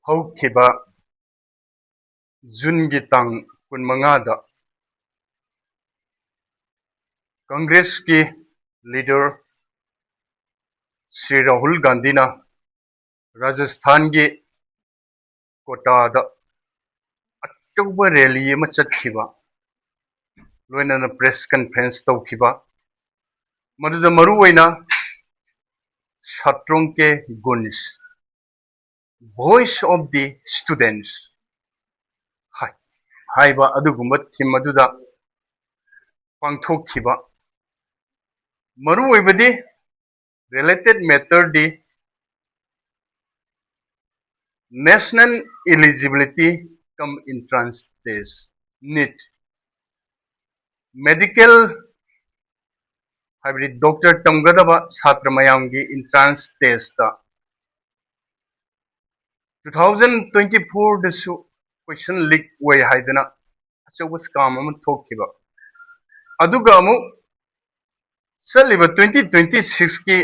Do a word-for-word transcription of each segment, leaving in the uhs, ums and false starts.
ꯍꯧꯈꯤꯕ ꯖꯨꯟꯒꯤ ꯇꯥꯡ ꯀꯨꯟꯃꯉꯥꯗ ꯀꯪꯒ꯭ꯔꯦꯁꯀꯤ ꯂꯤꯗꯔ ꯁ꯭ꯔꯤ ꯔꯥꯍꯨꯜ ꯒꯥꯟꯙꯤꯅ ꯔꯥꯖꯁꯊꯥꯟꯒꯤ ꯀꯣꯇꯥꯗ ꯑꯆꯧꯕ ꯔꯦꯂꯤ ꯑꯃ ꯆꯠꯈꯤꯕ, ꯂꯣꯏꯅꯅ ꯄ꯭ꯔꯦꯁ ꯀꯟꯐꯔꯦꯟꯁ ꯇꯧꯈꯤꯕ, ꯃꯗꯨꯗ ꯃꯔꯨ ꯑꯣꯏꯅ ꯁꯥꯇ꯭ꯔꯣꯡ ꯀꯦ ꯒꯨꯟꯁ, Voice of the Students ꯍꯥꯏ-, ꯍꯥꯏꯕ ꯑꯗꯨꯒꯨꯝꯕ ꯊꯤꯝ ꯑꯗꯨꯗ ꯄꯥꯡꯊꯣꯛꯈꯤꯕ꯫ ꯃꯔꯨ ꯑꯣꯏꯕꯗꯤ ꯔꯤꯂꯦꯇꯦꯠ ꯃꯦꯇꯔꯗꯤ National Eligibility cum Entrance Test, NEET, medical, ꯍꯥꯏꯕꯗꯤ ꯗꯣꯛꯇꯔ ꯇꯝꯒꯗꯕ ꯁꯥꯇ꯭ꯔ ꯃꯌꯥꯝꯒꯤ entrance test two thousand twenty ꯐꯣꯔꯗꯁꯨ ꯀꯣꯏꯁꯟ ꯂꯤꯛ ꯑꯣꯏ ꯍꯥꯏꯗꯅ ꯑꯆꯧꯕ ꯁ꯭ꯀꯥꯝ ꯑꯃ ꯊꯣꯛꯈꯤꯕ꯫ ꯑꯗꯨꯒ ꯑꯃꯨꯛ ꯆꯠꯂꯤꯕ ꯇ꯭ꯋꯦꯟꯇꯤ ꯇ꯭ꯋꯦꯟꯇꯤ ꯁꯤꯛꯁꯀꯤ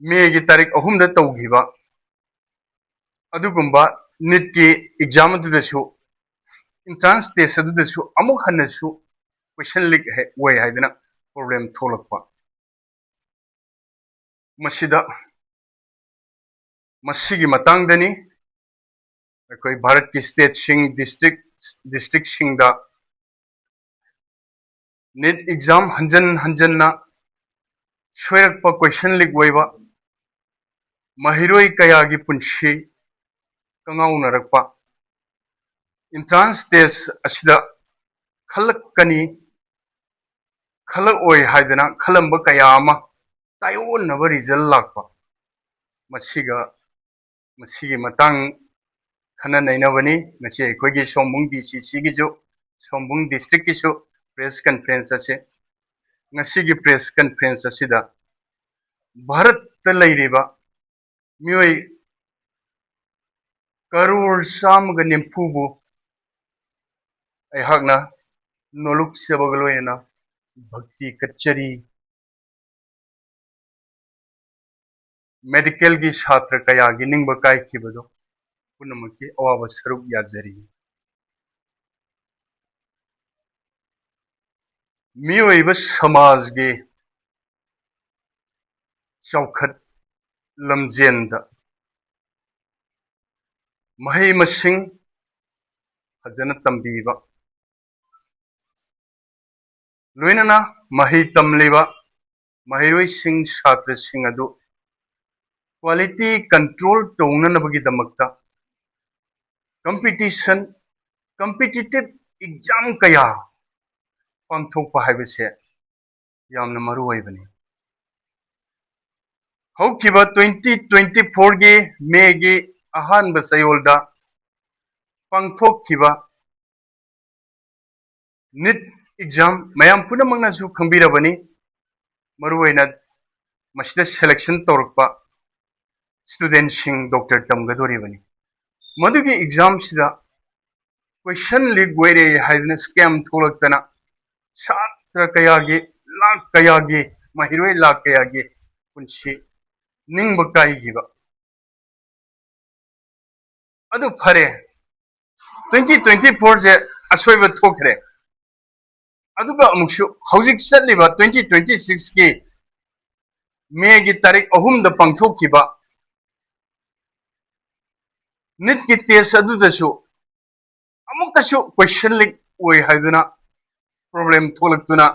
ꯃꯦꯒꯤ ꯇꯥꯔꯤꯛ ꯑꯍꯨꯝꯗ ꯇꯧꯈꯤꯕ ꯑꯗꯨꯒꯨꯝꯕ ꯅꯤꯠꯀꯤ ꯑꯦꯛꯖꯥꯝ ꯑꯗꯨꯗꯁꯨ, ꯏꯟꯇ꯭ꯔꯥꯟꯁ ꯇꯦꯁ ꯑꯗꯨꯗꯁꯨ ꯑꯃꯨꯛ ꯍꯟꯅꯁꯨ ꯀꯣꯏꯁꯟ ꯂꯤꯛ ꯑꯣꯏ ꯍꯥꯏꯗꯅ ꯄ꯭ꯔꯣꯕ꯭ꯂꯦꯝ ꯊꯣꯛꯂꯛꯄ꯫ ꯃꯁꯤꯗ, ꯃꯁꯤꯒꯤ ꯃꯇꯥꯡꯗꯅꯤ ꯑꯩꯈꯣꯏ ꯚꯥꯔꯠꯀꯤ ꯁ꯭ꯇꯦꯠꯁꯤꯡ, ꯗꯤꯁꯇ꯭ꯔꯤꯛ, ꯗꯤꯁꯇ꯭ꯔꯤꯛꯁꯤꯡꯗ ꯅꯤꯠ ꯑꯦꯛꯖꯥꯝ ꯍꯟꯖꯟ ꯍꯟꯖꯟꯅ ꯁꯣꯏꯔꯛꯄ, ꯀꯣꯏꯁꯟ ꯂꯤꯛ ꯑꯣꯏꯕ, ꯃꯍꯩꯔꯣꯏ ꯀꯌꯥꯒꯤ ꯄꯨꯟꯁꯤ ꯀꯉꯥꯎꯅꯔꯛꯄ, ꯏꯟꯇ꯭ꯔꯥꯟꯁ ꯇꯦꯁ ꯑꯁꯤꯗ ꯈꯜꯂꯛꯀꯅꯤ, ꯈꯜꯂꯛꯑꯣꯏ ꯍꯥꯏꯗꯅ ꯈꯜꯂꯝꯕ ꯀꯌꯥ ꯑꯃ ꯇꯥꯏꯑꯣꯟꯅꯕ ꯔꯤꯖꯜ ꯂꯥꯛꯄ, ꯃꯁꯤꯒ, ꯃꯁꯤꯒꯤ ꯃꯇꯥꯡ ꯈꯟꯅ ꯅꯩꯅꯕꯅꯤ꯫ ꯉꯁꯤ ꯑꯩꯈꯣꯏꯒꯤ ꯁꯣꯝꯕꯨꯡ ꯗꯤ ꯁꯤ ꯁꯤꯒꯤꯁꯨ, ꯁꯣꯝꯕꯨꯡ ꯗꯤꯁꯇ꯭ꯔꯤꯛꯀꯤꯁꯨ ꯄ꯭ꯔꯦꯁ ꯀꯟꯐ꯭ꯔꯦꯟꯁ ꯑꯁꯦ, ꯉꯁꯤꯒꯤ ꯄ꯭ꯔꯦꯁ ꯀꯟꯐ꯭ꯔꯦꯟꯁ ꯑꯁꯤꯗ ꯚꯥꯔꯠꯇ ꯂꯩꯔꯤꯕ ꯃꯤꯑꯣꯏ ꯀꯔꯣꯔ ꯆꯥꯝꯃꯒ ꯅꯤꯐꯨꯕꯨ ꯑꯩꯍꯥꯛꯅ ꯅꯣꯂꯨꯛꯆꯕꯒ ꯂꯣꯏꯅꯅ ꯚꯛꯇꯤ ꯀꯠꯆꯔꯤ꯫ ꯃꯦꯗꯤꯀꯦꯜꯒꯤ ꯁꯥꯇ꯭ꯔ ꯀꯌꯥꯒꯤ ꯅꯤꯡꯕ ꯀꯥꯏꯈꯤꯕꯗꯣ ꯄꯨꯝꯅꯃꯛꯀꯤ ꯑꯋꯥꯕ ꯁꯔꯨꯛ ꯌꯥꯖꯔꯤ꯫ ꯃꯤꯑꯣꯏꯕ ꯁꯃꯥꯖꯒꯤ ꯆꯥꯎꯈꯠ ꯂꯝꯖꯦꯟꯗ ꯃꯍꯩ ꯃꯁꯤꯡ ꯐꯖꯅ ꯇꯝꯕꯤꯕ, ꯂꯣꯏꯅꯅ ꯃꯍꯩ ꯇꯝꯂꯤꯕ ꯃꯍꯩꯔꯣꯏꯁꯤꯡ, ꯁꯥꯇ꯭ꯔꯁꯤꯡ ꯑꯗꯨ quality control ꯇꯧꯅꯅꯕꯒꯤꯗꯃꯛꯇ competition, competitive exam ꯀꯌꯥ ꯄꯥꯡꯊꯣꯛꯄ ꯍꯥꯏꯕꯁꯦ ꯌꯥꯝꯅ ꯃꯔꯨ ꯑꯣꯏꯕꯅꯤ꯫ ꯍꯧꯈꯤꯕ twenty twenty fourꯒꯤ ꯃꯦꯒꯤ ꯑꯍꯥꯟꯕ ꯆꯌꯣꯜꯗ ꯄꯥꯡꯊꯣꯛꯈꯤꯕ ꯅꯤꯠ ꯑꯦꯛꯖꯥꯝ ꯃꯌꯥꯝ ꯄꯨꯝꯅꯃꯛꯅꯁꯨ ꯈꯪꯕꯤꯔꯕꯅꯤ꯫ ꯃꯔꯨꯑꯣꯏꯅ ꯃꯁꯤꯗ ꯁꯦꯂꯦꯛꯁꯟ ꯇꯧꯔꯛꯄ ꯁ꯭ꯇꯨꯗꯦꯟꯠꯁꯤꯡ ꯗꯣꯛꯇꯔ ꯇꯝꯒꯗꯣꯔꯤꯕꯅꯤ꯫ ꯃꯗꯨꯒꯤ ꯑꯦꯛꯖꯥꯝꯁꯤꯗ ꯀꯣꯏꯁꯟ ꯂꯤꯛ ꯑꯣꯏꯔꯦ ꯍꯥꯏꯗꯨꯅ ꯁ꯭ꯀꯦꯝ ꯊꯣꯛꯂꯛꯇꯅ ꯁꯥꯇ꯭ꯔ ꯀꯌꯥꯒꯤ, ꯂꯥꯛ ꯀꯌꯥꯒꯤ, ꯃꯍꯩꯔꯣꯏ ꯂꯥꯛ ꯀꯌꯥꯒꯤ ꯄꯨꯟꯁꯤ ꯅꯤꯡꯕ ꯀꯥꯏꯈꯤꯕ꯫ ꯑꯗꯨ ꯐꯔꯦ, twenty twenty fourꯁꯦ ꯑꯁꯣꯏꯕ ꯊꯣꯛꯈ꯭ꯔꯦ꯫ ꯑꯗꯨꯒ ꯑꯃꯨꯛꯁꯨ ꯍꯧꯖꯤꯛ ꯆꯠꯂꯤꯕ twenty twenty sixꯀꯤ ꯃꯦꯒꯤ ꯇꯥꯔꯤꯛ ꯑꯍꯨꯝꯗ ꯄꯥꯡꯊꯣꯛꯈꯤꯕ ꯅꯤꯠꯀꯤ ꯇꯦꯁ ꯑꯗꯨꯗꯁꯨ ꯑꯃꯨꯛꯀꯁꯨ ꯀꯣꯏꯁꯟ ꯂꯤꯛ ꯑꯣꯏ ꯍꯥꯏꯗꯨꯅ ꯄ꯭ꯔꯣꯕ꯭ꯂꯦꯝ ꯊꯣꯛꯂꯛꯇꯨꯅ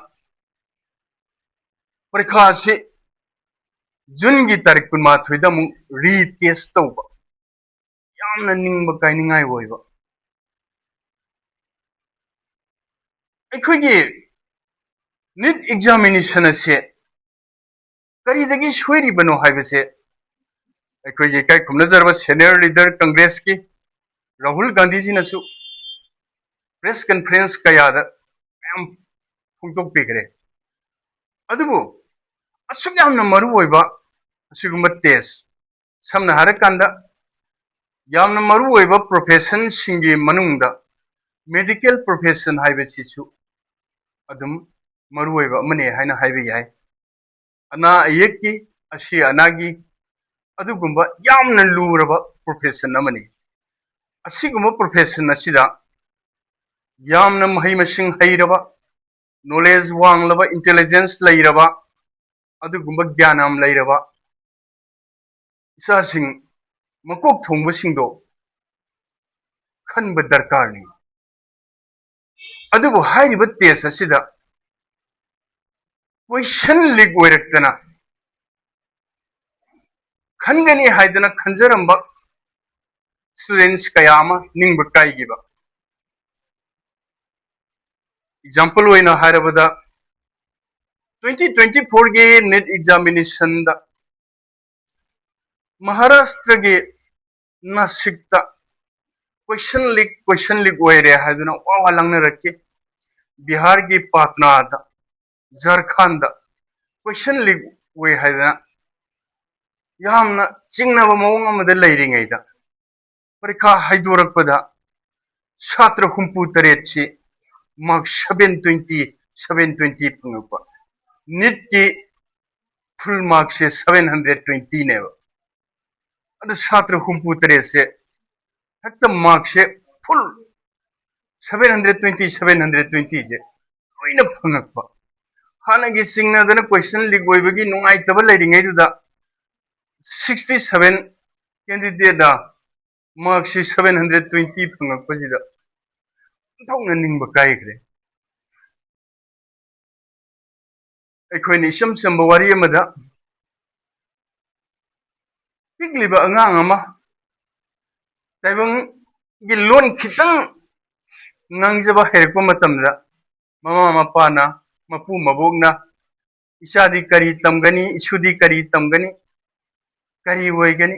ꯄꯔꯤꯈꯥ ꯑꯁꯤ ꯖꯨꯟꯒꯤ ꯇꯥꯔꯤꯛ ꯀꯨꯟꯃꯥꯊꯣꯏꯗ ꯑꯃꯨꯛ ꯔꯤꯇꯦꯁ ꯇꯧꯕ꯫ ꯌꯥꯝꯅ ꯅꯤꯡꯕ ꯀꯥꯏꯅꯤꯡꯉꯥꯏ ꯑꯣꯏꯕ꯫ ꯑꯩꯈꯣꯏꯒꯤ ꯅꯤꯠ ꯑꯦꯛꯖꯥꯃꯤꯅꯦꯁꯟ ꯑꯁꯦ ꯀꯔꯤꯗꯒꯤ ꯁꯣꯏꯔꯤꯕꯅꯣ ꯍꯥꯏꯕꯁꯦ ꯑꯩꯈꯣꯏꯒꯤ ꯏꯀꯥꯏ ꯈꯨꯝꯅꯖꯔꯕ ꯁꯦꯅꯤꯌꯔ ꯂꯤꯗꯔ ꯀꯪꯒ꯭ꯔꯦꯁꯀꯤ ꯔꯥꯍꯨꯜ ꯒꯥꯟꯙꯤꯖꯤꯅꯁꯨ ꯄ꯭ꯔꯦꯁ ꯀꯟꯐꯔꯦꯟꯁ ꯀꯌꯥꯗ ꯃꯌꯥꯝ ꯐꯣꯡꯗꯣꯛꯄꯤꯈ꯭ꯔꯦ꯫ ꯑꯗꯨꯕꯨ ꯑꯁꯨꯛ ꯌꯥꯝꯅ ꯃꯔꯨ ꯑꯣꯏꯕ ꯑꯁꯤꯒꯨꯝꯕ ꯇꯦꯁ, ꯁꯝꯅ ꯍꯥꯏꯔꯀꯥꯟꯗ ꯌꯥꯝꯅ ꯃꯔꯨ ꯑꯣꯏꯕ ꯄ꯭ꯔꯣꯐꯦꯁꯟꯁꯤꯡꯒꯤ ꯃꯅꯨꯡꯗ ꯃꯦꯗꯤꯀꯦꯜ ꯄ꯭ꯔꯣꯐꯦꯁꯟ ꯍꯥꯏꯕꯁꯤꯁꯨ ꯑꯗꯨꯝ ꯃꯔꯨ ꯑꯣꯏꯕ ꯑꯃꯅꯤ ꯍꯥꯏꯅ ꯍꯥꯏꯕ ꯌꯥꯏ꯫ ꯑꯅꯥ ꯑꯌꯦꯛꯀꯤ, ꯑꯁꯤ ꯑꯅꯥꯒꯤ, ꯑꯗꯨꯒꯨꯝꯕ ꯌꯥꯝꯅ ꯂꯨꯔꯕ profession ꯑꯃꯅꯤ꯫ ꯑꯁꯤꯒꯨꯝꯕ profession ꯑꯁꯤꯗ ꯌꯥꯝꯅ ꯃꯍꯩ ꯃꯁꯤꯡ ꯍꯩꯔꯕ, knowledge ꯋꯥꯡꯂꯕ, intelligence ꯂꯩꯔꯕ, ꯑꯗꯨꯒꯨꯝꯕ ꯒ꯭ꯌꯥꯟ ꯌꯥꯝ ꯂꯩꯔꯕ ꯏꯆꯥꯁꯤꯡ, ꯃꯀꯣꯛ ꯊꯣꯡꯕꯁꯤꯡꯗꯣ ꯈꯟꯕ ꯗꯔꯀꯥꯔꯅꯤ꯫ ꯑꯗꯨꯕꯨ ꯍꯥꯏꯔꯤꯕ test ꯑꯁꯤꯗ question leak ꯑꯣꯏꯔꯛꯇꯅ ꯈꯟꯒꯅꯤ ꯍꯥꯏꯗꯅ ꯈꯟꯖꯔꯝꯕ students ꯀꯌꯥ ꯑꯃ ꯅꯤꯡꯕ ꯀꯥꯏꯈꯤꯕ꯫ Example ꯑꯣꯏꯅ ꯍꯥꯏꯔꯕꯗ, twenty twenty fourꯒꯤ NEET examinationꯗ ꯃꯍꯥꯔꯥꯁꯇ꯭ꯔꯒꯤ ꯅꯥꯁꯤꯛꯇ question leak, question leak ꯑꯣꯏꯔꯦ ꯍꯥꯏꯗꯨꯅ ꯋꯥ ꯋꯥ ꯂꯥꯡꯅꯔꯛꯈꯤ꯫ ꯕꯤꯍꯥꯔꯒꯤ ꯄꯥꯠꯅꯥꯗ, ꯖꯥꯔꯈꯟꯗ question leak ꯑꯣꯏ ꯍꯥꯏꯗꯅ ꯌꯥꯝꯅ ꯆꯤꯡꯅꯕ ꯃꯑꯣꯡ ꯑꯃꯗ ꯂꯩꯔꯤꯉꯩꯗ, ꯄꯔꯤꯈꯥ ꯍꯥꯏꯗꯣꯔꯛꯄꯗ ꯁꯥꯇ꯭ꯔ ꯍꯨꯝꯐꯨ ꯇꯔꯦꯠꯁꯤ mark seven twenty, seven twenty ꯐꯪꯉꯛꯄ꯫ NEETꯀꯤ full markꯁꯦ seven hundred twentyꯅꯦꯕ꯫ ꯑꯗꯨ ꯁꯥꯇ꯭ꯔ ꯍꯨꯝꯐꯨ ꯇꯔꯦꯠꯁꯦ ꯍꯦꯛꯇ markꯁꯦ full seven hundred twenty, seven hundred twentyꯁꯦ ꯂꯣꯏꯅ ꯐꯪꯉꯛꯄ꯫ ꯍꯥꯟꯅꯒꯤ ꯆꯤꯡꯅꯗꯅ question leak ꯑꯣꯏꯕꯒꯤ ꯅꯨꯡꯉꯥꯏꯇꯕ ꯂꯩꯔꯤꯉꯩꯗꯨꯗ, sixty seven candidateꯇ markꯁꯤ seven hundred twenty ꯐꯪꯉꯛꯄꯁꯤꯗ ꯑꯣꯟꯊꯣꯛꯅ ꯅꯤꯡꯕ ꯀꯥꯏꯈ꯭ꯔꯦ꯫ ꯑꯩꯈꯣꯏꯅ ꯏꯆꯝ ꯆꯝꯕ ꯋꯥꯔꯤ ꯑꯃꯗ, ꯄꯤꯛꯂꯤꯕ ꯑꯉꯥꯡ ꯑꯃ ꯇꯥꯏꯕꯪꯒꯤ ꯂꯣꯟ ꯈꯤꯇꯪ ꯉꯥꯡꯖꯕ ꯍꯩꯔꯛꯄ ꯃꯇꯝꯗ, ꯃꯃꯥ ꯃꯄꯥꯅ, ꯃꯄꯨ ꯃꯕꯣꯛꯅ, "ꯏꯆꯥꯗꯤ ꯀꯔꯤ ꯇꯝꯒꯅꯤ? ꯏꯁꯨꯗꯤ ꯀꯔꯤ ꯇꯝꯒꯅꯤ? ꯀꯔꯤ ꯑꯣꯏꯒꯅꯤ?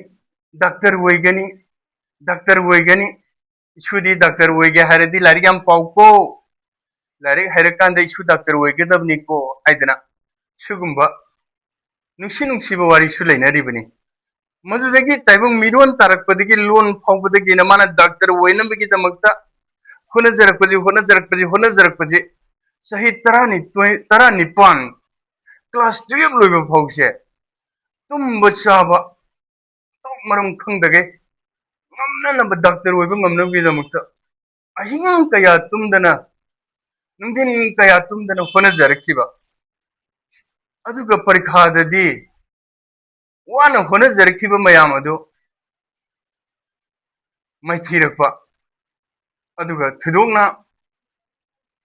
ꯗꯥꯛꯇꯔ ꯑꯣꯏꯒꯅꯤ, ꯗꯥꯛꯇꯔ ꯑꯣꯏꯒꯅꯤ꯫ ꯏꯁꯨꯗꯤ ꯗꯥꯛꯇꯔ ꯑꯣꯏꯒꯦ ꯍꯥꯏꯔꯗꯤ ꯂꯥꯏꯔꯤꯛ ꯌꯥꯝ ꯄꯥꯎꯀꯣ꯫ ꯂꯥꯏꯔꯤꯛ ꯍꯩꯔꯀꯥꯟꯗ ꯏꯁꯨ ꯗꯥꯛꯇꯔ ꯑꯣꯏꯒꯗꯕꯅꯤꯀꯣ" ꯍꯥꯏꯗꯅ ꯁꯤꯒꯨꯝꯕ ꯅꯨꯡꯁꯤ ꯅꯨꯡꯁꯤꯕ ꯋꯥꯔꯤꯁꯨ ꯂꯩꯅꯔꯤꯕꯅꯤ꯫ ꯃꯗꯨꯗꯒꯤ ꯇꯥꯏꯕꯪ ꯃꯤꯔꯣꯟ ꯇꯥꯔꯛꯄꯗꯒꯤ ꯂꯣꯟ ꯐꯥꯎꯕꯗꯒꯤꯅ ꯃꯥꯅ ꯗꯥꯛꯇꯔ ꯑꯣꯏꯅꯕꯒꯤꯗꯃꯛꯇ ꯍꯣꯠꯅꯖꯔꯛꯄꯁꯤ, ꯍꯣꯠꯅꯖꯔꯛꯄꯁꯤ, ꯍꯣꯠꯅꯖꯔꯛꯄꯁꯤ, ꯆꯍꯤ ꯇꯔꯥꯅꯤꯊꯣꯏ, ꯇꯔꯥꯅꯤꯄꯥꯟ, class twelve ꯂꯣꯏꯕ ꯐꯥꯎꯁꯦ ꯇꯨꯝꯕ ꯆꯥꯕ, ꯃꯔꯝ ꯈꯪꯗꯒꯩ ꯉꯝꯅꯅꯕ, ꯗꯥꯛꯇꯔ ꯑꯣꯏꯕ ꯉꯝꯅꯕꯒꯤꯗꯃꯛꯇ ꯑꯍꯤꯡ ꯀꯌꯥ ꯇꯨꯝꯗꯅ, ꯅꯨꯡꯊꯤꯟ ꯀꯌꯥ ꯇꯨꯝꯗꯅ ꯍꯣꯠꯅꯖꯔꯛꯈꯤꯕ꯫ ꯑꯗꯨꯒ ꯄꯔꯤꯈꯥꯗꯗꯤ ꯋꯥꯅ ꯍꯣꯠꯅꯖꯔꯛꯈꯤꯕ ꯃꯌꯥꯝ ꯑꯗꯨ ꯃꯥꯏꯊꯤꯔꯛꯄ꯫ ꯑꯗꯨꯒ ꯊꯣꯏꯗꯣꯛꯅ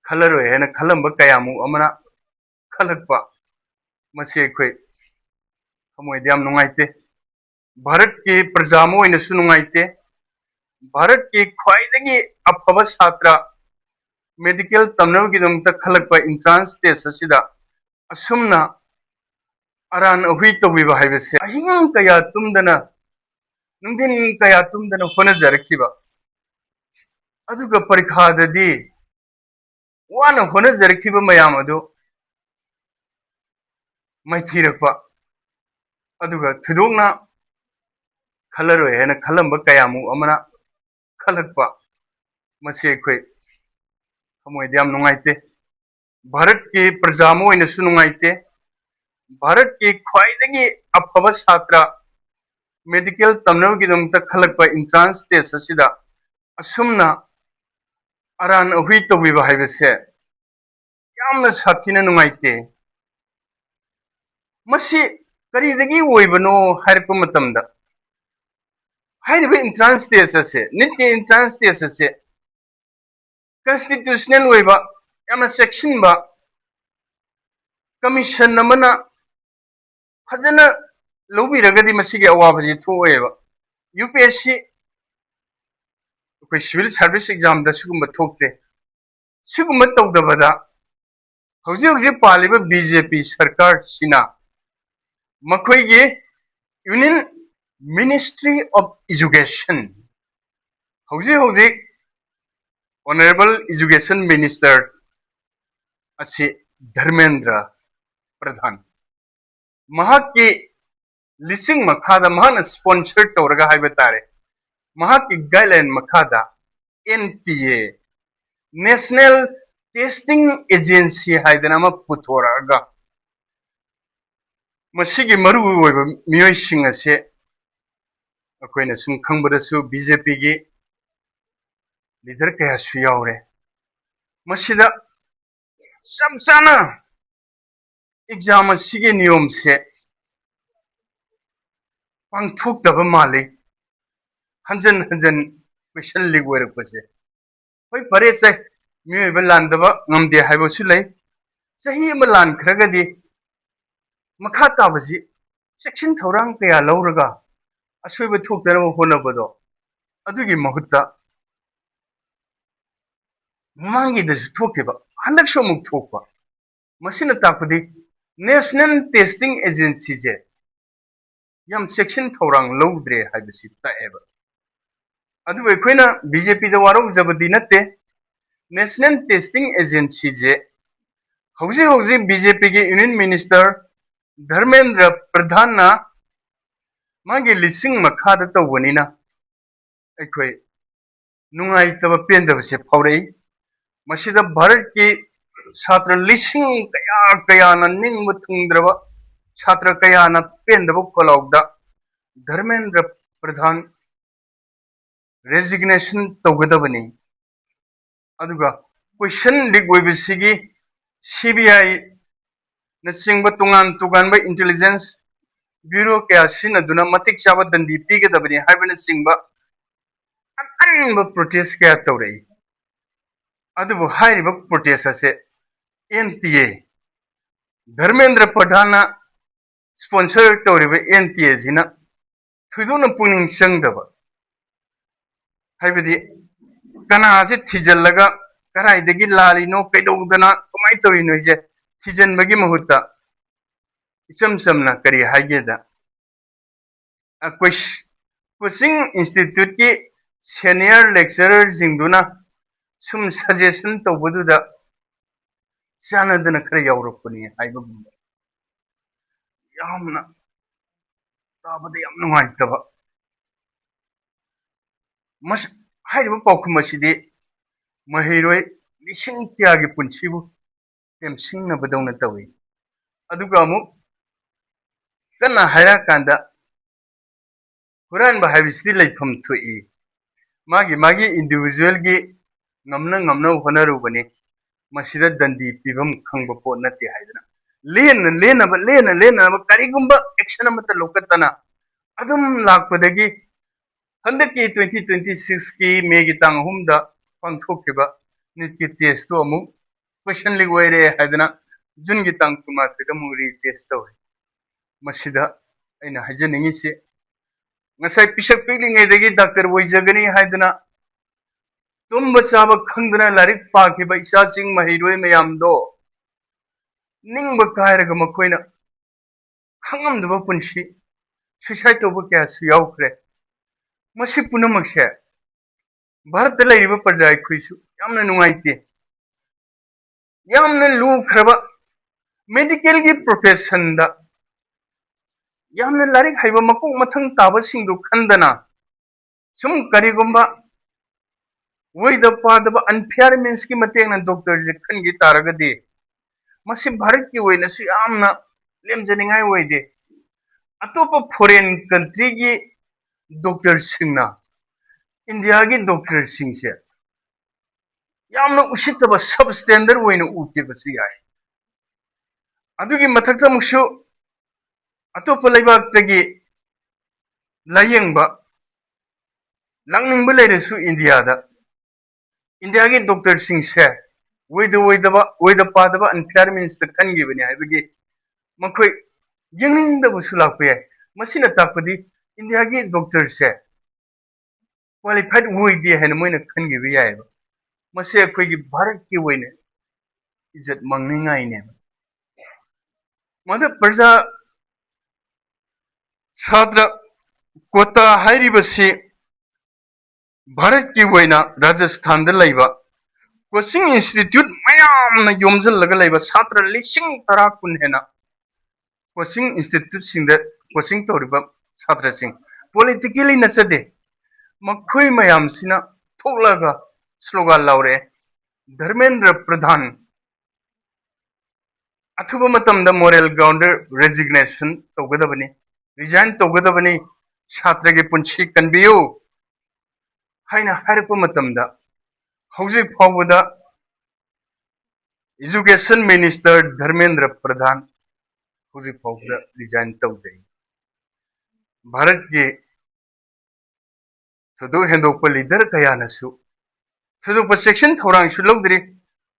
ꯈꯜꯂꯔꯣꯏ ꯍꯥꯏꯅ ꯈꯜꯂꯝꯕ ꯀꯌꯥꯃꯨꯛ ꯑꯃꯅ ꯈꯜꯂꯛꯄ꯫ ꯃꯁꯤ ꯑꯩꯈꯣꯏ ꯊꯃꯣꯏꯗ ꯌꯥꯝ ꯅꯨꯡꯉꯥꯏꯇꯦ꯫ ꯚꯥꯔꯠꯀꯤ ꯄ꯭ꯔꯖꯥ ꯑꯃ ꯑꯣꯏꯅꯁꯨ ꯅꯨꯡꯉꯥꯏꯇꯦ꯫ ꯚꯥꯔꯠꯀꯤ ꯈ꯭ꯋꯥꯏꯗꯒꯤ ꯑꯐꯕ ꯁꯥꯇ꯭ꯔ, ꯃꯦꯗꯤꯀꯦꯜ ꯇꯝꯅꯕꯒꯤꯗꯃꯛꯇ ꯈꯜꯂꯛꯄ entrance test ꯑꯁꯤꯗ ꯑꯁꯨꯝꯅ ꯑꯔꯥꯟ ꯑꯍꯨꯏ ꯇꯧꯕꯤꯕ ꯍꯥꯏꯕꯁꯦ, ꯑꯍꯤꯡ ꯀꯌꯥ ꯇꯨꯝꯗꯅ, ꯅꯨꯡꯊꯤꯟ ꯀꯌꯥ ꯇꯨꯝꯗꯅ ꯍꯣꯠꯅꯖꯔꯛꯈꯤꯕ, ꯑꯗꯨꯒ ꯄꯔꯤꯈꯥꯗꯗꯤ ꯋꯥꯅ ꯍꯣꯠꯅꯖꯔꯛꯈꯤꯕ ꯃꯌꯥꯝ ꯑꯗꯨ ꯃꯥꯏꯊꯤꯔꯛꯄ꯫ ꯑꯗꯨꯒ ꯊꯣꯏꯗꯣꯛꯅ ꯈꯜꯂꯔꯣꯏ ꯍꯥꯏꯅ ꯈꯜꯂꯝꯕ ꯀꯌꯥꯃꯨꯛ ꯑꯃꯅ ꯈꯜꯂꯛꯄ꯫ ꯃꯁꯤ ꯑꯩꯈꯣꯏ ꯊꯃꯣꯏꯗ ꯌꯥꯝ ꯅꯨꯡꯉꯥꯏꯇꯦ꯫ ꯚꯥꯔꯠꯀꯤ ꯄ꯭ꯔꯖꯥ ꯑꯃ ꯑꯣꯏꯅꯁꯨ ꯅꯨꯡꯉꯥꯏꯇꯦ꯫ ꯚꯥꯔꯠꯀꯤ ꯈ꯭ꯋꯥꯏꯗꯒꯤ ꯑꯐꯕ ꯁꯥꯇ꯭ꯔ, ꯃꯦꯗꯤꯀꯦꯜ ꯇꯝꯅꯕꯒꯤꯗꯃꯛꯇ ꯈꯜꯂꯛꯄ entrance test ꯑꯁꯤꯗ ꯑꯁꯨꯝꯅ ꯑꯔꯥꯟ ꯑꯍꯨꯏ ꯇꯧꯕꯤꯕ ꯍꯥꯏꯕꯁꯦ ꯌꯥꯝꯅ ꯁꯥꯊꯤꯅ ꯅꯨꯡꯉꯥꯏꯇꯦ꯫ ꯃꯁꯤ ꯀꯔꯤꯗꯒꯤ ꯑꯣꯏꯕꯅꯣ ꯍꯥꯏꯔꯛꯄ ꯃꯇꯝꯗ, ꯍꯥꯏꯔꯤꯕ entrance test ꯑꯁꯦ, NEETꯀꯤ entrance test ꯑꯁꯦ constitutional ꯑꯣꯏꯕ, ꯌꯥꯝꯅ ꯆꯦꯛꯁꯤꯟꯕ commission ꯑꯃꯅ ꯐꯖꯅ ꯂꯧꯕꯤꯔꯒꯗꯤ ꯃꯁꯤꯒꯤ ꯑꯋꯥꯕꯁꯤ ꯊꯣꯛꯑꯣꯏꯕ꯫ UPSC, ꯑꯩꯈꯣꯏ civil service examꯗ ꯁꯤꯒꯨꯝꯕ ꯊꯣꯛꯇꯦ꯫ ꯁꯤꯒꯨꯝꯕ ꯇꯧꯗꯕꯗ ꯍꯧꯖꯤꯛ ꯍꯧꯖꯤꯛ ꯄꯥꯜꯂꯤꯕ BJP ꯁꯔꯀꯥꯔꯁꯤꯅ ꯃꯈꯣꯏꯒꯤ Union Ministry of Education, ꯍꯧꯖꯤꯛ ꯍꯧꯖꯤꯛ Honourable Education Minister ꯑꯁꯤ ꯙꯔꯃꯦꯟꯗ꯭ꯔ ꯄ꯭ꯔꯙꯥꯟ, ꯃꯍꯥꯛꯀꯤ ꯂꯤꯆꯤꯡ ꯃꯈꯥꯗ, ꯃꯍꯥꯛꯅ sponsor ꯇꯧꯔꯒ ꯍꯥꯏꯕ ꯇꯥꯔꯦ, ꯃꯍꯥꯛꯀꯤ guideline ꯃꯈꯥꯗ NTA, National Testing Agency ꯍꯥꯏꯗꯅ ꯑꯃ ꯄꯨꯊꯣꯔꯛꯑꯒ ꯃꯁꯤꯒꯤ ꯃꯔꯨ ꯑꯣꯏꯕ ꯃꯤꯑꯣꯏꯁꯤꯡ ꯑꯁꯦ ꯑꯩꯈꯣꯏꯅ ꯁꯨꯝ ꯈꯪꯕꯗꯁꯨ ꯕꯤ ꯖꯦ ꯄꯤꯒꯤ ꯂꯤꯗꯔ ꯀꯌꯥꯁꯨ ꯌꯥꯎꯔꯦ꯫ ꯃꯁꯤꯗ ꯆꯞ ꯆꯥꯅ ꯑꯦꯛꯖꯥꯝ ꯑꯁꯤꯒꯤ ꯅꯤꯌꯣꯝꯁꯦ ꯄꯥꯡꯊꯣꯛꯇꯕ ꯃꯥꯜꯂꯤ꯫ ꯍꯟꯖꯟ ꯍꯟꯖꯟ ꯀꯣꯏꯁꯟ ꯂꯤꯛ ꯑꯣꯏꯔꯛꯄꯁꯦ꯫ ꯍꯣꯏ, ꯐꯔꯦ, ꯆꯩ ꯃꯤꯑꯣꯏꯕ ꯂꯥꯟꯗꯕ ꯉꯝꯗꯦ ꯍꯥꯏꯕꯁꯨ ꯂꯩ꯫ ꯆꯍꯤ ꯑꯃ ꯂꯥꯟꯈ꯭ꯔꯒꯗꯤ ꯃꯈꯥ ꯇꯥꯕꯁꯤ ꯆꯦꯛꯁꯤꯟ ꯊꯧꯔꯥꯡ ꯀꯌꯥ ꯂꯧꯔꯒ ꯑꯁꯣꯏꯕ ꯊꯣꯛꯇꯅꯕ ꯍꯣꯠꯅꯕꯗꯣ, ꯑꯗꯨꯒꯤ ꯃꯍꯨꯠꯇ ꯃꯃꯥꯡꯒꯤꯗꯁꯨ ꯊꯣꯛꯈꯤꯕ, ꯍꯟꯗꯛꯁꯨ ꯑꯃꯨꯛ ꯊꯣꯛꯄ, ꯃꯁꯤꯅ ꯇꯥꯛꯄꯗꯤ ꯅꯦꯁꯅꯦꯜ ꯇꯦꯁꯇꯤꯡ ꯑꯦꯖꯦꯟꯁꯤꯁꯦ ꯌꯥꯝ ꯆꯦꯛꯁꯤꯟ ꯊꯧꯔꯥꯡ ꯂꯧꯗ꯭ꯔꯦ ꯍꯥꯏꯕꯁꯤ ꯇꯥꯛꯑꯦꯕ꯫ ꯑꯗꯨꯕꯨ ꯑꯩꯈꯣꯏꯅ ꯕꯤ ꯖꯦ ꯄꯤꯗ ꯋꯥꯔꯧꯖꯕꯗꯤ ꯅꯠꯇꯦ꯫ ꯅꯦꯁꯅꯦꯜ ꯇꯦꯁꯇꯤꯡ ꯑꯦꯖꯦꯟꯁꯤꯁꯦ ꯍꯧꯖꯤꯛ ꯍꯧꯖꯤꯛ ꯕꯤ ꯖꯦ ꯄꯤꯒꯤ ꯌꯨꯅꯤꯌꯟ ꯃꯤꯅꯤꯁꯇꯔ ꯙꯔꯃꯦꯟꯗ꯭ꯔ ꯄ꯭ꯔꯙꯥꯟꯅ ꯃꯥꯒꯤ ꯂꯤꯁꯤꯡ ꯃꯈꯥꯗ ꯇꯧꯕꯅꯤꯅ ꯑꯩꯈꯣꯏ ꯅꯨꯡꯉꯥꯏꯇꯕ ꯄꯦꯟꯗꯕꯁꯦ ꯐꯥꯎꯔꯛꯏ꯫ ꯃꯁꯤꯗ ꯚꯥꯔꯠꯀꯤ ꯁꯥꯇ꯭ꯔ ꯂꯤꯁꯤꯡ ꯀꯌꯥ ꯀꯌꯥꯅ ꯅꯤꯡꯕ ꯊꯨꯡꯗ꯭ꯔꯕ, ꯁꯥꯇ꯭ꯔ ꯀꯌꯥꯅ ꯄꯦꯟꯗꯕ ꯈꯣꯜꯂꯥꯎꯗ ꯙꯔꯃꯦꯟꯗ꯭ꯔ ꯄ꯭ꯔꯙꯥꯟ ꯔꯦꯖꯤꯒꯅꯦꯁꯟ ꯇꯧꯒꯗꯕꯅꯤ꯫ ꯑꯗꯨꯒ ꯀꯣꯏꯁꯟ ꯂꯤꯛ ꯑꯣꯏꯕꯁꯤꯒꯤ ꯁꯤ ꯕꯤ ꯑꯥꯏ ꯅꯆꯤꯡꯕ ꯇꯣꯉꯥꯟ ꯇꯣꯉꯥꯟꯕ ꯏꯟꯇꯦꯂꯤꯖꯦꯟꯁ ꯕ꯭ꯌꯨꯔꯣ ꯀꯌꯥ ꯁꯤꯖꯤꯟꯅꯗꯨꯅ ꯃꯇꯤꯛ ꯆꯥꯕ ꯗꯟꯗꯤ ꯄꯤꯒꯗꯕꯅꯤ ꯍꯥꯏꯕꯅꯆꯤꯡꯕ ꯑꯀꯟꯕ ꯄ꯭ꯔꯣꯇꯦꯁ ꯀꯌꯥ ꯇꯧꯔꯛꯏ꯫ ꯑꯗꯨꯕꯨ ꯍꯥꯏꯔꯤꯕ ꯄ꯭ꯔꯣꯇꯦꯁ ꯑꯁꯦ and T A, Dharmendra ꯄ꯭ꯔꯙꯥꯟꯅ sponsor ꯇꯧꯔꯤꯕ ꯑꯦꯟ ꯇꯤ ꯑꯦꯁꯤꯅ ꯊꯣꯏꯗꯣꯛꯅ ꯄꯨꯛꯅꯤꯡ ꯆꯪꯗꯕ, ꯍꯥꯏꯕꯗꯤ ꯀꯅꯥꯁꯦ ꯊꯤꯖꯤꯜꯂꯒ ꯀꯗꯥꯏꯗꯒꯤ ꯂꯥꯜꯂꯤꯅꯣ, ꯀꯩꯗꯧꯗꯅ, ꯀꯃꯥꯏꯅ ꯇꯧꯔꯤꯅꯣ ꯍꯥꯏꯁꯦ ꯊꯤꯖꯤꯟꯕꯒꯤ ꯃꯍꯨꯠꯇ ꯏꯆꯝ ꯆꯝꯅ ꯀꯔꯤ ꯍꯥꯏꯒꯦꯗ, ꯑꯩꯈꯣꯏ ꯀꯣꯆꯤꯡ ꯏꯟꯁꯇꯤꯇ꯭ꯌꯨꯠꯀꯤ ꯁꯦꯅꯤꯌꯔ ꯂꯦꯛꯆꯔꯔꯁꯤꯡꯗꯨꯅ ꯁꯨꯝ ꯁꯖꯦꯁꯟ ꯇꯧꯕꯗꯨꯗ ꯆꯥꯟꯅꯗꯅ ꯈꯔ ꯌꯥꯎꯔꯛꯄꯅꯤ ꯍꯥꯏꯕꯒꯨꯝꯕ ꯌꯥꯝꯅ ꯇꯥꯕꯗ ꯌꯥꯝ ꯅꯨꯡꯉꯥꯏꯇꯕ꯫ ꯃꯁ-, ꯍꯥꯏꯔꯤꯕ ꯄꯥꯎꯈꯨꯝ ꯑꯁꯤꯗꯤ ꯃꯍꯩꯔꯣꯏ ꯂꯤꯁꯤꯡ ꯀꯌꯥꯒꯤ ꯄꯨꯟꯁꯤꯕꯨ ꯇꯦꯝꯁꯤꯡꯅꯕꯗꯧꯅ ꯇꯧꯏ꯫ ꯑꯗꯨꯒ ꯑꯃꯨꯛ ꯀꯟꯅ ꯍꯥꯏꯔꯛꯑꯀꯥꯟꯗ ꯍꯨꯔꯥꯟꯕ ꯍꯥꯏꯕꯁꯤꯗꯤ ꯂꯩꯐꯝ ꯊꯣꯛꯏ, ꯃꯥꯒꯤ ꯃꯥꯒꯤ individualꯒꯤ ꯉꯝꯅ ꯉꯝꯅꯕ ꯍꯣꯠꯅꯔꯨꯕꯅꯤ, ꯃꯁꯤꯗ ꯗꯟꯗꯤ ꯄꯤꯐꯝ ꯈꯪꯕ ꯄꯣꯠ ꯅꯠꯇꯦ ꯍꯥꯏꯗꯅ ꯂꯦꯟꯅ ꯂꯦꯟꯅꯕ ꯂꯦꯟꯅ ꯂꯦꯟꯅꯕ ꯀꯔꯤꯒꯨꯝꯕ action ꯑꯃꯠꯇ ꯂꯧꯈꯠꯇꯅ ꯑꯗꯨꯝ ꯂꯥꯛꯄꯗꯒꯤ ꯍꯟꯗꯛꯀꯤ twenty twenty sixꯀꯤ ꯃꯦꯒꯤ ꯇꯥꯡ ꯑꯍꯨꯝꯗ ꯄꯥꯡꯊꯣꯛꯈꯤꯕ NEETꯀꯤ testꯇꯨ ꯑꯃꯨꯛ question leak ꯑꯣꯏꯔꯦ ꯍꯥꯏꯗꯅ Juneꯒꯤ ꯇꯥꯡ ꯀꯨꯟꯃꯥꯊꯣꯏꯗ ꯑꯃꯨꯛ retest ꯇꯧꯔꯦ꯫ ꯃꯁꯤꯗ ꯑꯩꯅ ꯍꯥꯏꯖꯅꯤꯡꯉꯤꯁꯤ, ꯉꯁꯥꯏ ꯄꯤꯁꯛ ꯄꯤꯛꯂꯤꯉꯩꯗꯒꯤ doctor ꯑꯣꯏꯖꯒꯅꯤ ꯍꯥꯏꯗꯅ ꯇꯨꯝꯕ ꯆꯥꯕ ꯈꯪꯗꯅ ꯂꯥꯏꯔꯤꯛ ꯄꯥꯈꯤꯕ ꯏꯆꯥꯁꯤꯡ ꯃꯍꯩꯔꯣꯏ ꯃꯌꯥꯝꯗꯣ ꯅꯤꯡꯕ ꯀꯥꯏꯔꯒ ꯃꯈꯣꯏꯅ ꯈꯪꯉꯝꯗꯕ ꯄꯨꯟꯁꯤ suicide ꯇꯧꯕ ꯀꯌꯥꯁꯨ ꯌꯥꯎꯈ꯭ꯔꯦ꯫ ꯃꯁꯤ ꯄꯨꯝꯅꯃꯛꯁꯦ ꯚꯥꯔꯠꯇ ꯂꯩꯔꯤꯕ ꯄ꯭ꯔꯖꯥ ꯑꯩꯈꯣꯏꯁꯨ ꯌꯥꯝꯅ ꯅꯨꯡꯉꯥꯏꯇꯦ꯫ ꯌꯥꯝꯅ ꯂꯨꯈ꯭ꯔꯕ medicalꯒꯤ professionꯗ ꯌꯥꯝꯅ ꯂꯥꯏꯔꯤꯛ ꯍꯩꯕ ꯃꯀꯣꯛ ꯃꯊꯪ ꯇꯥꯕꯁꯤꯡꯗꯨ ꯈꯟꯗꯅ ꯁꯨꯝ ꯀꯔꯤꯒꯨꯝꯕ ꯑꯣꯏꯗ ꯄꯥꯗꯕ unfair meansꯀꯤ ꯃꯇꯦꯡꯅ doctorꯁꯦ ꯈꯟꯈꯤ ꯇꯥꯔꯒꯗꯤ ꯃꯁꯤ ꯚꯥꯔꯠꯀꯤ ꯑꯣꯏꯅꯁꯨ ꯌꯥꯝꯅ ꯂꯦꯝꯖꯅꯤꯡꯉꯥꯏ ꯑꯣꯏꯗꯦ꯫ ꯑꯇꯣꯞꯄ foreign countryꯒꯤ doctorꯁꯤꯡꯅ Indiaꯒꯤ doctorꯁꯤꯡꯁꯦ ꯌꯥꯝꯅ ꯎꯁꯤꯠꯇꯕ substandard ꯑꯣꯏꯅ ꯎꯈꯤꯕꯁꯨ ꯌꯥꯏ꯫ ꯑꯗꯨꯒꯤ ꯃꯊꯛꯇ ꯑꯃꯨꯛꯁꯨ ꯑꯇꯣꯞꯄ ꯂꯩꯕꯥꯛꯇꯒꯤ ꯂꯥꯌꯦꯡꯕ ꯂꯥꯛꯅꯤꯡꯕ ꯂꯩꯔꯁꯨ Indiaꯗ Indiaꯒꯤ doctorꯁꯤꯡꯁꯦ ꯑꯣꯏꯗ ꯑꯣꯏꯗꯕ ꯑꯣꯏꯗ ꯄꯥꯗꯕ unfair meansꯇ ꯈꯟꯈꯤꯕꯅꯤ ꯍꯥꯏꯕꯒꯤ ꯃꯈꯣꯏ ꯌꯦꯡꯅꯤꯡꯗꯕꯁꯨ ꯂꯥꯛꯄ ꯌꯥꯏ꯫ ꯃꯁꯤꯅ ꯇꯥꯛꯄꯗꯤ Indiaꯒꯤ doctorꯁꯦ qualified ꯑꯣꯏꯗꯦ ꯍꯥꯏꯅ ꯃꯣꯏꯅ ꯈꯟꯈꯤꯕ ꯌꯥꯏꯑꯕ꯫ ꯃꯁꯤ ꯑꯩꯈꯣꯏꯒꯤ ꯚꯥꯔꯠꯀꯤ ꯑꯣꯏꯅ ꯏꯖꯠ ꯃꯥꯡꯅꯤꯡꯉꯥꯏꯅꯦꯕ꯫ ꯃꯗꯨ ꯄ꯭ꯔꯖꯥ ꯁꯥꯇ꯭ꯔ quota ꯍꯥꯏꯔꯤꯕꯁꯤ ꯚꯥꯔꯠꯀꯤ ꯑꯣꯏꯅ ꯔꯥꯖꯁꯊꯥꯟꯗ ꯂꯩꯕ coaching institute ꯃꯌꯥꯝꯅ ꯌꯣꯝꯁꯤꯜꯂꯒ ꯂꯩꯕ ꯁꯥꯇ꯭ꯔ ꯂꯤꯁꯤꯡ ꯇꯔꯥ ꯀꯨꯟ ꯍꯦꯟꯅ coaching instituteꯁꯤꯡꯗ coaching ꯇꯧꯔꯤꯕ ꯁꯥꯇ꯭ꯔꯁꯤꯡ politically ꯅꯠꯆꯗꯦ꯫ ꯃꯈꯣꯏ ꯃꯌꯥꯝꯁꯤꯅ ꯊꯣꯛꯂꯒ slogan ꯂꯥꯎꯔꯛꯑꯦ, "ꯙꯔꯃꯦꯟꯗ꯭ꯔ ꯄ꯭ꯔꯙꯥꯟ ꯑꯊꯨꯕ ꯃꯇꯝꯗ moral groundꯗ resignation ꯇꯧꯒꯗꯕꯅꯤ, resign ꯇꯧꯒꯗꯕꯅꯤ, ꯁꯥꯇ꯭ꯔꯒꯤ ꯄꯨꯟꯁꯤ ꯀꯟꯕꯤꯌꯨ ꯍꯥꯏꯅ ꯍꯥꯏꯔꯛꯄ ꯃꯇꯝꯗ, ꯍꯧꯖꯤꯛ ꯐꯥꯎꯕꯗ Education Minister ꯙꯔꯃꯦꯟꯗ꯭ꯔ ꯄ꯭ꯔꯙꯥꯟ ꯍꯧꯖꯤꯛ ꯐꯥꯎꯕꯗ resign ꯇꯧꯗ꯭ꯔꯤ꯫ ꯚꯥꯔꯠꯀꯤ ꯊꯣꯏꯗꯣꯛ ꯍꯦꯟꯗꯣꯛꯄ leader ꯀꯌꯥꯅꯁꯨ ꯊꯣꯏꯗꯣꯛꯄ ꯆꯦꯛꯁꯤꯟ ꯊꯧꯔꯥꯡꯁꯨ ꯂꯧꯗ꯭ꯔꯤ꯫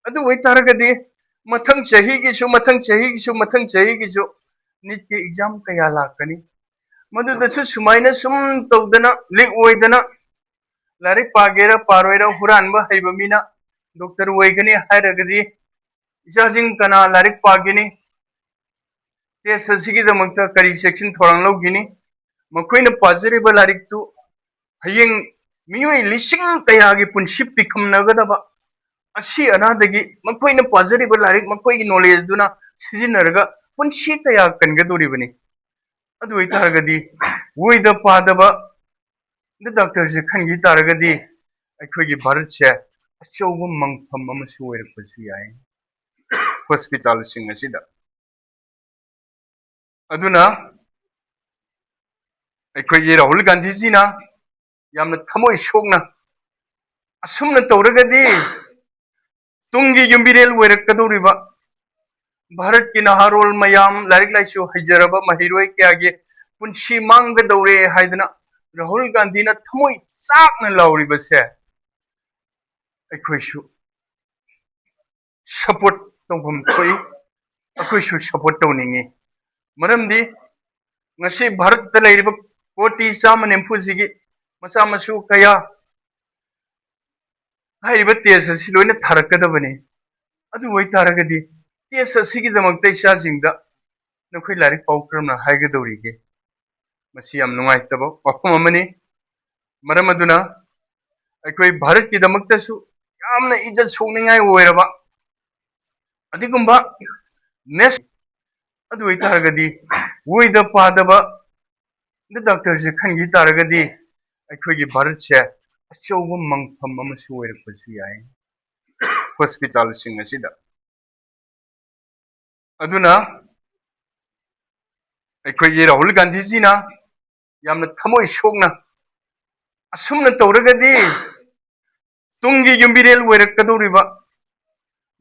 ꯑꯗꯨ ꯑꯣꯏꯇꯥꯔꯒꯗꯤ ꯃꯊꯪ ꯆꯍꯤꯒꯤꯁꯨ, ꯃꯊꯪ ꯆꯍꯤꯒꯤꯁꯨ, ꯃꯊꯪ ꯆꯍꯤꯒꯤꯁꯨ NEETꯀꯤ exam ꯀꯌꯥ ꯂꯥꯛꯀꯅꯤ꯫ ꯃꯗꯨꯗꯁꯨ ꯁꯨꯃꯥꯏꯅ ꯁꯨꯝ ꯇꯧꯗꯅ, leak ꯑꯣꯏꯗꯅ, ꯂꯥꯏꯔꯤꯛ ꯄꯥꯒꯦꯔꯥ ꯄꯥꯔꯣꯏꯔꯥ, ꯍꯨꯔꯥꯟꯕ ꯍꯩꯕ ꯃꯤꯅ doctor ꯑꯣꯏꯒꯅꯤ ꯍꯥꯏꯔꯒꯗꯤ, ꯏꯆꯥꯁꯤꯡ ꯀꯅꯥ ꯂꯥꯏꯔꯤꯛ ꯄꯥꯒꯅꯤ? Test ꯑꯁꯤꯒꯤꯗꯃꯛꯇ ꯀꯔꯤ ꯆꯦꯛꯁꯤꯟ ꯊꯧꯔꯥꯡ ꯂꯧꯒꯅꯤ? ꯃꯈꯣꯏꯅ ꯄꯥꯖꯔꯤꯕ ꯂꯥꯏꯔꯤꯛꯇꯨ ꯍꯌꯦꯡ ꯃꯤꯑꯣꯏ ꯂꯤꯁꯤꯡ ꯀꯌꯥꯒꯤ ꯄꯨꯟꯁꯤ ꯄꯤꯈꯝꯅꯒꯗꯕ, ꯑꯁꯤ ꯑꯅꯥꯗꯒꯤ ꯃꯈꯣꯏꯅ ꯄꯥꯖꯔꯤꯕ ꯂꯥꯏꯔꯤꯛ, ꯃꯈꯣꯏꯒꯤ knowledgeꯗꯨꯅ ꯁꯤꯖꯤꯟꯅꯔꯒ ꯄꯨꯟꯁꯤ ꯀꯌꯥ ꯀꯟꯒꯗꯧꯔꯤꯕꯅꯤ꯫ ꯑꯗꯨ ꯑꯣꯏꯇꯥꯔꯒꯗꯤ, ꯑꯣꯏꯗ ꯄꯥꯗꯕ doctorꯁꯦ ꯈꯟꯈꯤ ꯇꯥꯔꯒꯗꯤ, ꯑꯩꯈꯣꯏꯒꯤ ꯚꯥꯔꯠꯁꯦ ꯑꯆꯧꯕ ꯃꯪꯐꯝ ꯑꯃꯁꯨ ꯑꯣꯏꯔꯛꯄꯁꯨ ꯌꯥꯏ꯫ Hospitalꯁꯤꯡ ꯑꯁꯤꯗ꯫ ꯑꯗꯨꯅ ꯑꯩꯈꯣꯏꯒꯤ ꯔꯥꯍꯨꯜ ꯒꯥꯟꯙꯤꯖꯤꯅ ꯌꯥꯝꯅ ꯊꯃꯣꯏ ꯁꯣꯛꯅ, "ꯑꯁꯨꯝꯅ ꯇꯧꯔꯒꯗꯤ ꯇꯨꯡꯒꯤ ꯌꯨꯝꯕꯤꯔꯦꯜ ꯑꯣꯏꯔꯛꯀꯗꯧꯔꯤꯕ ꯚꯥꯔꯠꯀꯤ ꯅꯍꯥꯔꯣꯜ ꯃꯌꯥꯝ, ꯂꯥꯏꯔꯤꯛ ꯂꯥꯏꯁꯨ ꯍꯩꯖꯔꯕ ꯃꯍꯩꯔꯣꯏ ꯀꯌꯥꯒꯤ ꯄꯨꯟꯁꯤ ꯃꯥꯡꯒꯗꯧꯔꯦ" ꯍꯥꯏꯗꯅ ꯔꯥꯍꯨꯜ ꯒꯥꯟꯙꯤꯅ ꯊꯃꯣꯏ ꯆꯥꯛꯅ ꯂꯥꯎꯔꯤꯕꯁꯦ ꯑꯩꯈꯣꯏꯁꯨ support ꯇꯧꯐꯝ ꯊꯣꯛꯏ, ꯑꯩꯈꯣꯏꯁꯨ support ꯇꯧꯅꯤꯡꯉꯤ꯫ ꯃꯔꯝꯗꯤ ꯉꯁꯤ ꯚꯥꯔꯠꯇ ꯂꯩꯔꯤꯕ ꯀꯣꯇꯤ ꯆꯥꯝꯃ ꯅꯤꯐꯨꯁꯤꯒꯤ ꯃꯆꯥ ꯃꯁꯨ ꯀꯌꯥ ꯍꯥꯏꯔꯤꯕ test ꯑꯁꯤ ꯂꯣꯏꯅ ꯊꯥꯔꯛꯀꯗꯕꯅꯤ꯫ ꯑꯗꯨ ꯑꯣꯏꯇꯥꯔꯒꯗꯤ test ꯑꯁꯤꯒꯤꯗꯃꯛꯇ ꯏꯆꯥꯁꯤꯡꯗ ꯅꯈꯣꯏ ꯂꯥꯏꯔꯤꯛ ꯄꯥꯎ ꯀꯔꯝꯅ ꯍꯥꯏꯒꯗꯧꯔꯤꯒꯦ? ꯃꯁꯤ ꯌꯥꯝ ꯅꯨꯡꯉꯥꯏꯇꯕ ꯋꯥꯐꯝ ꯑꯃꯅꯤ꯫ ꯃꯔꯝ ꯑꯗꯨꯅ ꯑꯩꯈꯣꯏ ꯚꯥꯔꯠꯀꯤꯗꯃꯛꯇꯁꯨ ꯌꯥꯝꯅ ꯏꯖꯠ ꯁꯣꯛꯅꯤꯡꯉꯥꯏ ꯑꯣꯏꯔꯕ ꯑꯗꯨꯒꯨꯝꯕ next, ꯑꯗꯨ ꯑꯣꯏꯇꯥꯔꯒꯗꯤ ꯑꯣꯏꯗ ꯄꯥꯗꯕ doctorꯁꯦ ꯈꯟꯈꯤ ꯇꯥꯔꯒꯗꯤ ꯑꯩꯈꯣꯏꯒꯤ ꯚꯥꯔꯠꯁꯦ ꯑꯆꯧꯕ ꯃꯪꯐꯝ ꯑꯃꯁꯨ ꯑꯣꯏꯔꯛꯄꯁꯨ ꯌꯥꯏ꯫ Hospitalꯁꯤꯡ ꯑꯁꯤꯗ꯫ ꯑꯗꯨꯅ ꯑꯩꯈꯣꯏꯒꯤ ꯔꯥꯍꯨꯜ ꯒꯥꯟꯙꯤꯖꯤꯅ ꯌꯥꯝꯅ ꯊꯃꯣꯏ ꯁꯣꯛꯅ, ꯑꯁꯨꯝꯅ ꯇꯧꯔꯒꯗꯤ ꯇꯨꯡꯒꯤ ꯌꯨꯝꯕꯤꯔꯦꯜ ꯑꯣꯏꯔꯛꯀꯗꯧꯔꯤꯕ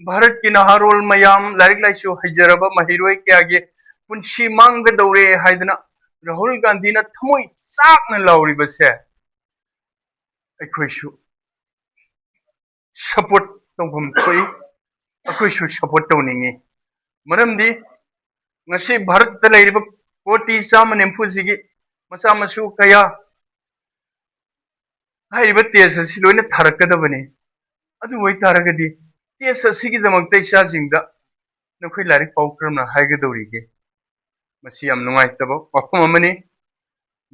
ꯚꯥꯔꯠꯀꯤ ꯅꯍꯥꯔꯣꯜ ꯃꯌꯥꯝ, ꯂꯥꯏꯔꯤꯛ ꯂꯥꯏꯁꯨ ꯍꯩꯖꯔꯕ ꯃꯍꯩꯔꯣꯏ ꯀꯌꯥꯒꯤ ꯄꯨꯟꯁꯤ ꯃꯥꯡꯒꯗꯧꯔꯦ ꯍꯥꯏꯗꯅ ꯔꯥꯍꯨꯜ ꯒꯥꯟꯙꯤꯅ ꯊꯃꯣꯏ ꯆꯥꯛꯅ ꯂꯥꯎꯔꯤꯕꯁꯦ ꯑꯩꯈꯣꯏꯁꯨ ꯁꯄꯣꯔꯠ ꯇꯧꯐꯝ ꯊꯣꯛꯏ, ꯑꯩꯈꯣꯏꯁꯨ ꯁꯄꯣꯔꯠ ꯇꯧꯅꯤꯡꯉꯤ꯫ ꯃꯔꯝꯗꯤ ꯉꯁꯤ ꯚꯥꯔꯠꯇ ꯂꯩꯔꯤꯕ ꯀꯣꯇꯤ ꯆꯥꯝꯃ ꯅꯤꯐꯨꯁꯤꯒꯤ ꯃꯆꯥ ꯃꯁꯨ ꯀꯌꯥ ꯍꯥꯏꯔꯤꯕ ꯇꯦꯁ ꯑꯁꯤ ꯂꯣꯏꯅ ꯊꯥꯔꯛꯀꯗꯕꯅꯤ꯫ ꯑꯗꯨ ꯑꯣꯏꯇꯥꯔꯒꯗꯤ ꯇꯦꯁ ꯑꯁꯤꯒꯤꯗꯃꯛꯇ ꯏꯆꯥꯁꯤꯡꯗ ꯅꯈꯣꯏ ꯂꯥꯏꯔꯤꯛ ꯄꯥꯎ ꯀꯔꯝꯅ ꯍꯥꯏꯒꯗꯧꯔꯤꯒꯦ? ꯃꯁꯤ ꯌꯥꯝ ꯅꯨꯡꯉꯥꯏꯇꯕ ꯋꯥꯐꯝ ꯑꯃꯅꯤ꯫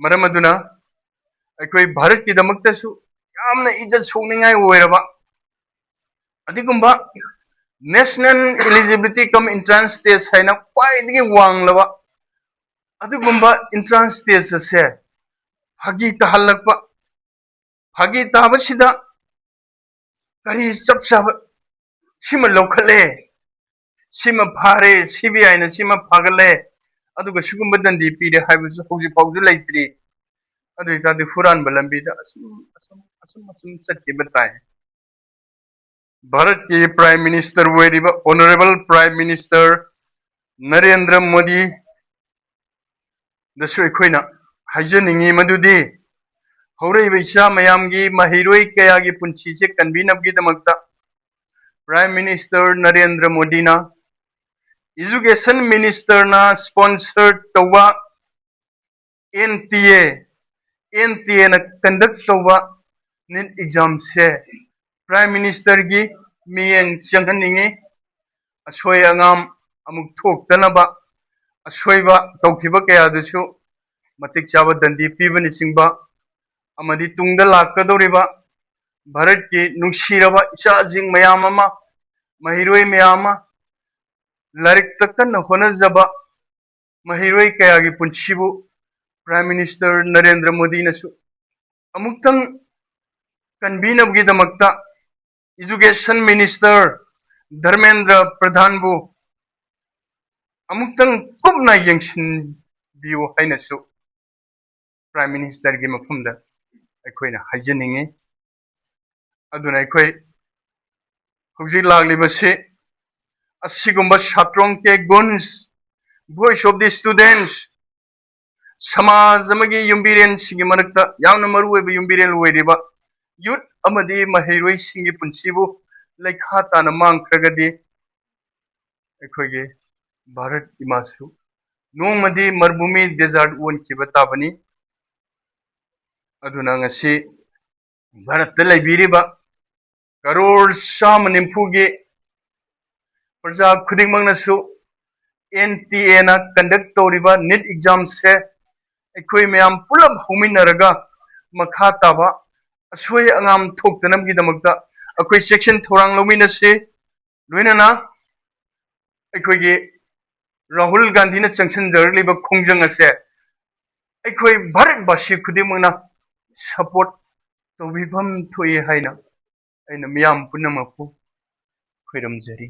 ꯃꯔꯝ ꯑꯗꯨꯅ ꯑꯩꯈꯣꯏ ꯚꯥꯔꯠꯀꯤꯗꯃꯛꯇꯁꯨ ꯌꯥꯝꯅ ꯏꯖꯠ ꯁꯣꯛꯅꯤꯡꯉꯥꯏ ꯑꯣꯏꯔꯕ ꯑꯗꯨꯒꯨꯝꯕ National Eligibility cum Entrance Test ꯍꯥꯏꯅ ꯈ꯭ꯋꯥꯏꯗꯒꯤ ꯋꯥꯡꯂꯕ ꯑꯗꯨꯒꯨꯝꯕ entrance test ꯑꯁꯦ ꯐꯥꯒꯤ ꯇꯥꯍꯜꯂꯛꯄ, ꯐꯥꯒꯤ ꯇꯥꯕꯁꯤꯗ ꯀꯔꯤ ꯆꯞ ꯆꯥꯕ, ꯁꯤꯃ ꯂꯧꯈꯠꯂꯦ, ꯁꯤꯃ ꯐꯥꯔꯦ, ꯁꯤ ꯕꯤ ꯑꯥꯏꯅ ꯁꯤꯃ ꯐꯥꯒꯠꯂꯦ, ꯑꯗꯨꯒ ꯁꯤꯒꯨꯝꯕ ꯗꯟꯗꯤ ꯄꯤꯔꯦ ꯍꯥꯏꯕꯁꯨ ꯍꯧꯖꯤꯛ ꯐꯥꯎꯁꯨ ꯂꯩꯇ꯭ꯔꯤ꯫ ꯑꯗꯨ ꯑꯣꯏꯇꯥꯔꯗꯤ ꯍꯨꯔꯥꯟꯕ ꯂꯝꯕꯤꯗ ꯑꯁꯨꯝ ꯑꯁꯨꯝ ꯑꯁꯨꯝ ꯑꯁꯨꯝ ꯆꯠꯈꯤꯕ ꯇꯥꯏ꯫ ꯚꯥꯔꯠꯀꯤ Prime Minister ꯑꯣꯏꯔꯤꯕ Honourable Prime Minister Narendra Modi ꯗꯁꯨ ꯑꯩꯈꯣꯏꯅ ꯍꯥꯏꯖꯅꯤꯡꯉꯤ ꯃꯗꯨꯗꯤ ꯍꯧꯔꯛꯏꯕ ꯏꯆꯥ ꯃꯌꯥꯝꯒꯤ, ꯃꯍꯩꯔꯣꯏ ꯀꯌꯥꯒꯤ ꯄꯨꯟꯁꯤꯁꯦ ꯀꯟꯕꯤꯅꯕꯒꯤꯗꯃꯛꯇ Prime Minister ꯅꯔꯦꯟꯗ꯭ꯔ ꯃꯣꯗꯤꯅ Education Ministerꯅ sponsor ꯇꯧꯕ N T A, N T Aꯅ conduct ꯇꯧꯕ NEET examꯁꯦ Prime Ministerꯒꯤ ꯃꯤꯠꯌꯦꯡ ꯆꯪꯍꯟꯅꯤꯡꯉꯤ꯫ ꯑꯁꯣꯏ ꯑꯉꯥꯝ ꯑꯃꯨꯛ ꯊꯣꯛꯇꯅꯕ, ꯑꯁꯣꯏꯕ ꯇꯧꯈꯤꯕ ꯀꯌꯥꯗꯨꯁꯨ ꯃꯇꯤꯛ ꯆꯥꯕ ꯗꯟꯗꯤ ꯄꯤꯕꯅꯆꯤꯡꯕ ꯑꯃꯗꯤ ꯇꯨꯡꯗ ꯂꯥꯛꯀꯗꯧꯔꯤꯕ ꯚꯥꯔꯠꯀꯤ ꯅꯨꯡꯁꯤꯔꯕ ꯏꯆꯥꯁꯤꯡ ꯃꯌꯥꯝ ꯑꯃ, ꯃꯍꯩꯔꯣꯏ ꯃꯌꯥꯝ ꯑꯃ, ꯂꯥꯏꯔꯤꯛꯇ ꯀꯟꯅ ꯍꯣꯠꯅꯖꯕ ꯃꯍꯩꯔꯣꯏ ꯀꯌꯥꯒꯤ ꯄꯨꯟꯁꯤꯕꯨ Prime Minister ꯅꯔꯦꯟꯗ꯭ꯔ ꯃꯣꯗꯤꯅꯁꯨ ꯑꯃꯨꯛꯇꯪ ꯀꯟꯕꯤꯅꯕꯒꯤꯗꯃꯛꯇ Education Minister ꯙꯔꯃꯦꯟꯗ꯭ꯔ ꯄ꯭ꯔꯙꯥꯟꯕꯨ ꯑꯃꯨꯛꯇꯪ ꯀꯨꯞꯅ ꯌꯦꯡꯁꯤꯟꯕꯤꯌꯨ ꯍꯥꯏꯅꯁꯨ Prime Ministerꯒꯤ ꯃꯐꯝꯗ ꯑꯩꯈꯣꯏꯅ ꯍꯥꯏꯖꯅꯤꯡꯉꯤ꯫ ꯑꯗꯨꯅ ꯑꯩꯈꯣꯏ ꯍꯧꯖꯤꯛ ꯂꯥꯛꯂꯤꯕꯁꯤ ꯑꯁꯤꯒꯨꯝꯕ ꯁꯥꯇ꯭ꯔꯣꯡ ꯇꯦꯛ ꯒꯨꯟꯁ, Voice of the Students, ꯁꯃꯥꯖ ꯑꯃꯒꯤ ꯌꯨꯝꯕꯤꯔꯦꯜꯁꯤꯡꯒꯤ ꯃꯔꯛꯇ ꯌꯥꯝꯅ ꯃꯔꯨꯑꯣꯏꯕ ꯌꯨꯝꯕꯤꯔꯦꯜ ꯑꯣꯏꯔꯤꯕ youth ꯑꯃꯗꯤ ꯃꯍꯩꯔꯣꯏꯁꯤꯡꯒꯤ ꯄꯨꯟꯁꯤꯕꯨ ꯂꯩꯈꯥ ꯇꯥꯅ ꯃꯥꯡꯈ꯭ꯔꯒꯗꯤ ꯑꯩꯈꯣꯏꯒꯤ ꯚꯥꯔꯠ ꯏꯃꯥꯁꯨ ꯅꯣꯡꯃꯗꯤ ꯃꯔꯨꯚꯨꯃꯤ desert ꯑꯣꯟꯈꯤꯕ ꯇꯥꯕꯅꯤ꯫ ꯑꯗꯨꯅ ꯉꯁꯤ ꯚꯥꯔꯠꯇ ꯂꯩꯕꯤꯔꯤꯕ ꯀꯔꯣꯔ ꯆꯥꯝꯃ ꯅꯤꯐꯨꯒꯤ ꯄ꯭ꯔꯖꯥ ꯈꯨꯗꯤꯡꯃꯛꯅꯁꯨ NTAꯅ conduct ꯇꯧꯔꯤꯕ NEET examꯁꯦ ꯑꯩꯈꯣꯏ ꯃꯌꯥꯝ ꯄꯨꯂꯞ ꯍꯧꯃꯤꯟꯅꯔꯒ ꯃꯈꯥ ꯇꯥꯕ ꯑꯁꯣꯏ ꯑꯉꯥꯝ ꯊꯣꯛꯇꯅꯕꯒꯤꯗꯃꯛꯇ ꯑꯩꯈꯣꯏ ꯆꯦꯛꯁꯤꯟ ꯊꯧꯔꯥꯡ ꯂꯧꯃꯤꯟꯅꯁꯤ꯫ ꯂꯣꯏꯅꯅ ꯑꯩꯈꯣꯏꯒꯤ ꯔꯥꯍꯨꯜ ꯒꯥꯟꯙꯤꯅ ꯆꯪꯁꯤꯟꯖꯔꯛꯂꯤꯕ ꯈꯣꯡꯖꯪ ꯑꯁꯦ ꯑꯩꯈꯣꯏ ꯚꯥꯔꯠꯕꯥꯁꯤ ꯈꯨꯗꯤꯡꯃꯛꯅ support ꯇꯧꯕꯤꯐꯝ ꯊꯣꯛꯏ ꯍꯥꯏꯅ ꯑꯩꯅ ꯃꯤꯌꯥꯝ ꯄꯨꯝꯅꯃꯛꯄꯨ ꯈꯣꯏꯔꯝꯖꯔꯤ꯫